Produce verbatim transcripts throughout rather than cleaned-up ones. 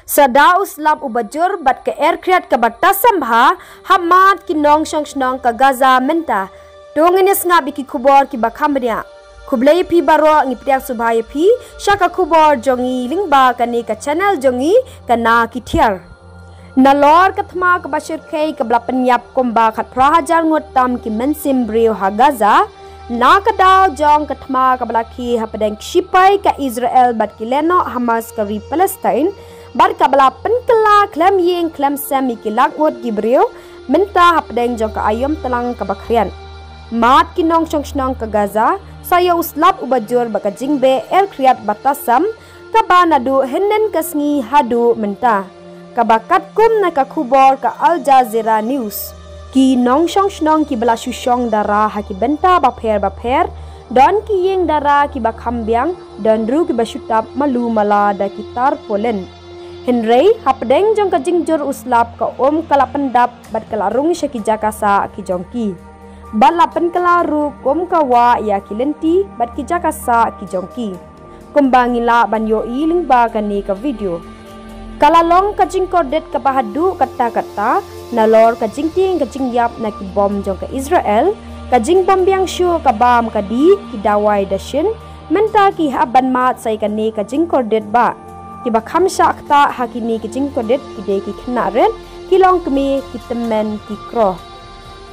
Sa da u slap uba jur bad ka erkhriat kaba tasam bha ha mat ki nongshong shnong ka Gaza mynta. To ngin ïa sngap ïa ki khubor kiba kham bniah. Khublei ïa phi baroh, ngi pdiang sngewbha ïa phi sha ka khubor jong ngi lyngba kane ka channel jong ngi, ka Na Ki Thiar. Nalor ka thma kaba shyrkhei kaba la pynïap kumba khatphra hajar ngut tam ki mynsiem briew ha Gaza, na ka daw jong ka thma kaba la khie hapdeng ki shipai ka Israel bad ki lehnoh Hamas ka ri Palestine, bad kaba la pynkylla khlem ïing khlem sem ïa ki lak ngut ki briew mynta hapdeng jong ka aïom tlang kaba khriat. Mat ki nongshong shnong ka Gaza, sa ïa u slap uba jur bad ka jingbeh erkhriat ba tasam, kaba naduh hynnin ka sngi haduh mynta. Kaba katkum na ka khubor ka Al Jazeera News, ki nongshong shnong kiba la shu shong dara ha ki bynta bapher bapher, don ki ïing dara kiba kham biang, don ruh kiba shu tap malu mala da ki tarpaulin. Hynrei hapdeng jong ka jingjur u slap, ka um ka la pyndap bad ka la rung sha ki jaka sah ki jong ki. Bad la pynkylla ruh kum ka wah ïa ki lynti bad ki jaka sah ki jong ki, kumba ngi lah ban ïohi lyngba kane ka video. Ka la long ka jingkordit kaba haduh katta katta nalor ka jingtieng ka jingïap na ki bom jong ka Israel, ka jingbymbiang shuh ka bam ka dih, ki dawai dashin, mynta ki hap ban mad sa ïa kane ka jingkordit bah. Kiba kham shah ktah ha kine ki jingkordit ki dei ki khynnah rit, ki longkmie, ki tymmen, ki kroh.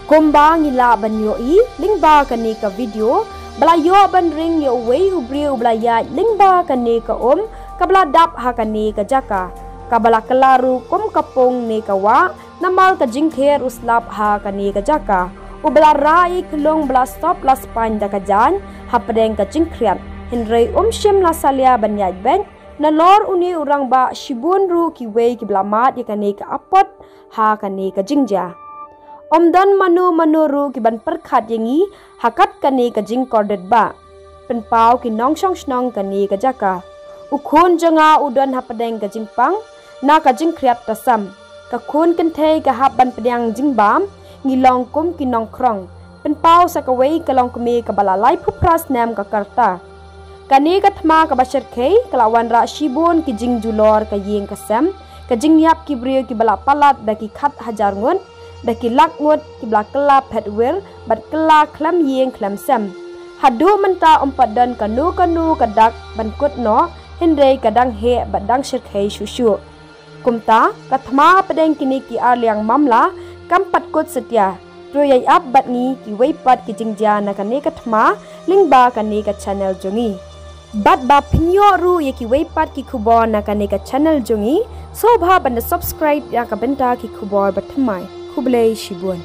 Kumba ngi lah ban ïohi lyngba kane ka video, ba la ïoh ban ring ïa uwei u briew uba la ïaid lyngba kane ka um kaba la dap ha kane ka jaka, kaba la kylla ruh kum ka pung ne ka wah, namar ka jingther u slap ha kane ka jaka, uba la rah ïa i khlung ba la sop la spaiñ da ka jaiñ hapdeng ka jingkhriat. Hynrei um shym la salia ban ïaid beit, nalor une u rangbah shibun ruh kiwei kiba la mad ïa kane ka apot ha kane ka jingjia. Um don mano mano ruh ki ban pyrkhat ïa ngi ha kat kane ka jingkordit bah. Pynpaw ki nongshong shnong kane ka jaka. U khun jong nga u don hapdeng ka jingpang na ka jingkhriat tasam. Ka khun kynthei ka hap ban pdiang jingbam, ngi long kum ki nongkhrong. Pynpaw sa kawei ka longkmie kaba la laiphew phra snem ka rta. Kane ka thma kaba shyrkhei ka la wanrah shibun ki jingjulor ka ïing ka sem, ka jingïap ki briew kiba la palat da ki khat hajar ngut, da ki lak ngut kiba la kylla phet wir bad kylla khlem ïing khlem sem. Haduh mynta um pat don kano kano ka dak ban kut noh, hynrei ka dang heh bad dang shyrkhei shuh shuh. Kumta, ka thma hapdeng kine ki arliang mamla kam pat kut satia. To ïai ap bad ngi kiwei pat ki jingjia na kane ka thma lyngba kane ka channel jong ngi. Bad ba phin ïoh ruh ïa kiwei pat ki khubor na kane ka channel jong ngi, sngewbha ban da subscribe ïa ka bynta ki khubor bathymmai. Khublei shibun.